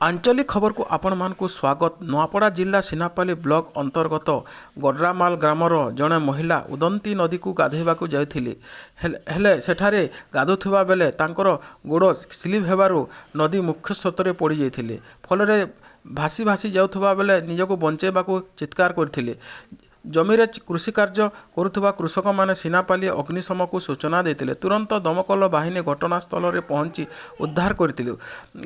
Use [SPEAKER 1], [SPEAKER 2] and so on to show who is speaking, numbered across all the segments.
[SPEAKER 1] ଆଞ୍ଚଳିକ ଖବରକୁ ଆପଣମାନଙ୍କୁ ସ୍ୱାଗତ। ନୂଆପଡ଼ା ଜିଲ୍ଲା ସିନାପାଲି ବ୍ଲକ ଅନ୍ତର୍ଗତ ଗଡ୍ରାମାଲ ଗ୍ରାମର ଜଣେ ମହିଳା ଉଦନ୍ତୀ ନଦୀକୁ ଗାଧୋଇବାକୁ ଯାଇଥିଲେ। ହେଲେ ସେଠାରେ ଗାଧୋଉଥିବା ବେଳେ ତାଙ୍କର ଗୋଡ଼ ସ୍ଲିପ୍ ହେବାରୁ ନଦୀ ମୁଖ୍ୟ ସ୍ରୋତରେ ପଡ଼ିଯାଇଥିଲେ। ଫଳରେ ଭାସି ଭାସି ଯାଉଥିବା ବେଳେ ନିଜକୁ ବଞ୍ଚାଇବାକୁ ଚିତ୍କାର କରିଥିଲେ। ଜମିରେ କୃଷି କାର୍ଯ୍ୟ କରୁଥିବା କୃଷକମାନେ ସିନାପାଲି ଅଗ୍ନିଶମକୁ ସୂଚନା ଦେଇଥିଲେ। ତୁରନ୍ତ ଦମକଳ ବାହିନୀ ଘଟଣାସ୍ଥଳରେ ପହଞ୍ଚି ଉଦ୍ଧାର କରିଥିଲେ।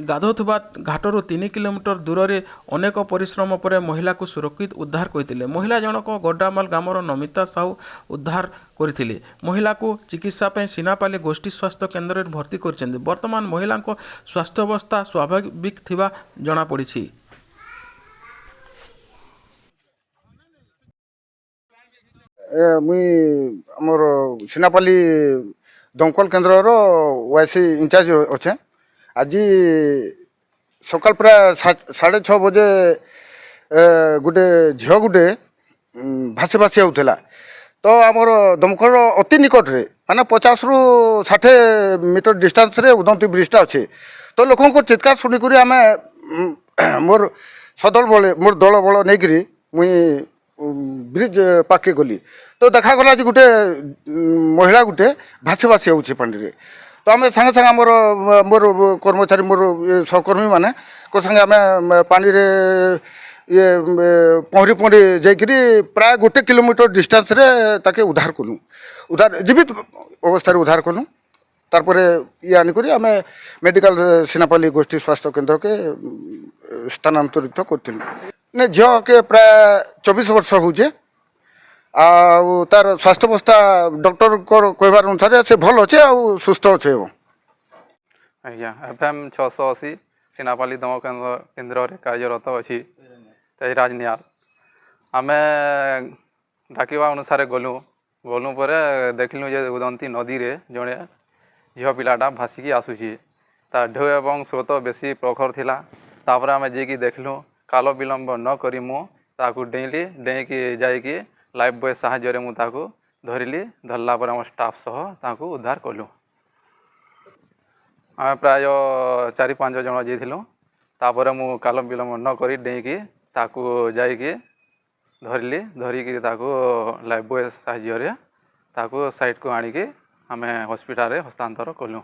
[SPEAKER 1] ଗାଧୋଉଥିବା ଘାଟରୁ 3 କିଲୋମିଟର ଦୂରରେ ଅନେକ ପରିଶ୍ରମ ପରେ ମହିଳାକୁ ସୁରକ୍ଷିତ ଉଦ୍ଧାର କରିଥିଲେ। ମହିଳା ଜଣକ ଗଡ୍ରାମାଲ ଗ୍ରାମର ନମିତା ସାହୁ ଉଦ୍ଧାର କରିଥିଲେ। ମହିଳାକୁ ଚିକିତ୍ସା ପାଇଁ ସିନାପାଲି ଗୋଷ୍ଠୀ ସ୍ୱାସ୍ଥ୍ୟ କେନ୍ଦ୍ରରେ ଭର୍ତ୍ତି କରିଛନ୍ତି। ବର୍ତ୍ତମାନ ମହିଳାଙ୍କ ସ୍ୱାସ୍ଥ୍ୟାବସ୍ଥା ସ୍ୱାଭାବିକ ଥିବା ଜଣାପଡ଼ିଛି।
[SPEAKER 2] ଏ ମୁଇଁ ଆମର ସିନାପାଲି ଦମକଳ କେନ୍ଦ୍ରର ୱାଇସି ଇନଚାର୍ଜ ଅଛେ। ଆଜି ସକାଳ ପ୍ରାୟ 6:30 ବଜେ ଗୋଟେ ଝିଅ ଗୋଟେ ଭାସି ଭାସି ଯାଉଥିଲା। ତ ଆମର ଦମକଳ ଅତି ନିକଟରେ, ମାନେ 50ରୁ 60 ମିଟର ଡିଷ୍ଟାନ୍ସରେ ଉଦନ୍ତୀ ବ୍ରିଜଟା ଅଛି। ତ ଲୋକଙ୍କ ଚିତ୍କାର ଶୁଣିକରି ଆମେ ମୋର୍ ସଦଳ ବଳେ, ମୋର୍ ଦଳ ବଳ ନେଇକିରି ମୁଇଁ ବ୍ରିଜ ପାଖକେ ଗଲି। ତ ଦେଖାଗଲା ଯେ ଗୋଟେ ମହିଳା ଗୋଟେ ଭାସି ଭାସି ଯାଉଛି ପାଣିରେ। ତ ଆମେ ସାଙ୍ଗେ ସାଙ୍ଗେ ଆମର ମୋର କର୍ମଚାରୀ, ମୋର ସହକର୍ମୀ ମାନଙ୍କ ସାଙ୍ଗେ ଆମେ ପାଣିରେ ଇଏ ପହଁରି ପହଁରି ଯାଇକିରି ପ୍ରାୟ 1 କିଲୋମିଟର ଡିଷ୍ଟାନ୍ସରେ ତାକେ ଉଦ୍ଧାର କଲୁ। ଉଦ୍ଧାର ଜୀବିତ ଅବସ୍ଥାରେ ଉଦ୍ଧାର କଲୁ। ତାରପରେ ଇଏ ଆଣିକରି ଆମେ ମେଡ଼ିକାଲ ସିନାପାଲି ଗୋଷ୍ଠୀ ସ୍ୱାସ୍ଥ୍ୟ କେନ୍ଦ୍ରକେ ସ୍ଥାନାନ୍ତରିତ କରିଥିଲୁ। ନେ ଝିଅକେ ପ୍ରାୟ 24 ବର୍ଷ ହଉଛେ, ଆଉ ତାର ସ୍ୱାସ୍ଥ୍ୟ ଅବସ୍ଥା ଡକ୍ଟରଙ୍କର କହିବାର ଅନୁସାରେ ସେ ଭଲ ଅଛେ ଆଉ ସୁସ୍ଥ ଅଛେ। ଏବଂ
[SPEAKER 3] ଆଜ୍ଞା, ଏଫ୍ ଏମ୍ 680 ସିନାପାଲି ଦମକଳ କେନ୍ଦ୍ରରେ କାର୍ଯ୍ୟରତ ଅଛି ତେଜରାଜ ନିଆଲ। ଆମେ ଡାକିବା ଅନୁସାରେ ଗଲୁ। ଗଲୁ ପରେ ଦେଖିଲୁ ଯେ ଉଦନ୍ତୀ ନଦୀରେ ଜଣେ ଝିଅ ପିଲାଟା ଭାସିକି ଆସୁଛି। ତା ଢେଉ ଏବଂ ସ୍ରୋତ ବେଶୀ ପ୍ରଖର ଥିଲା। ତାପରେ ଆମେ ଯାଇକି ଦେଖିଲୁ। କାଳ ବିଳମ୍ବ ନ କରି ମୁଁ ତାକୁ ଡେଇଁଲି। ଡେଇଁକି ଯାଇକି ଲାଇଫ୍ ବୟ ସାହାଯ୍ୟରେ ମୁଁ ତାକୁ ଧରିଲି। ଧରିଲା ପରେ ଆମ ଷ୍ଟାଫ୍ ସହ ତାକୁ ଉଦ୍ଧାର କଲୁ। ଆମେ ପ୍ରାୟ 4-5 ଜଣ ଯାଇଥିଲୁ। ତାପରେ ମୁଁ କାଳ ବିଳମ୍ବ ନ କରି ଡେଇଁକି ତାକୁ ଯାଇକି ଧରିଲି। ଧରିକି ତାକୁ ଲାଇଫ୍ ବୟ ସାହାଯ୍ୟରେ ତାକୁ ସାଇଡ଼କୁ ଆଣିକି ଆମେ ହସ୍ପିଟାଲରେ ହସ୍ତାନ୍ତର କଲୁ।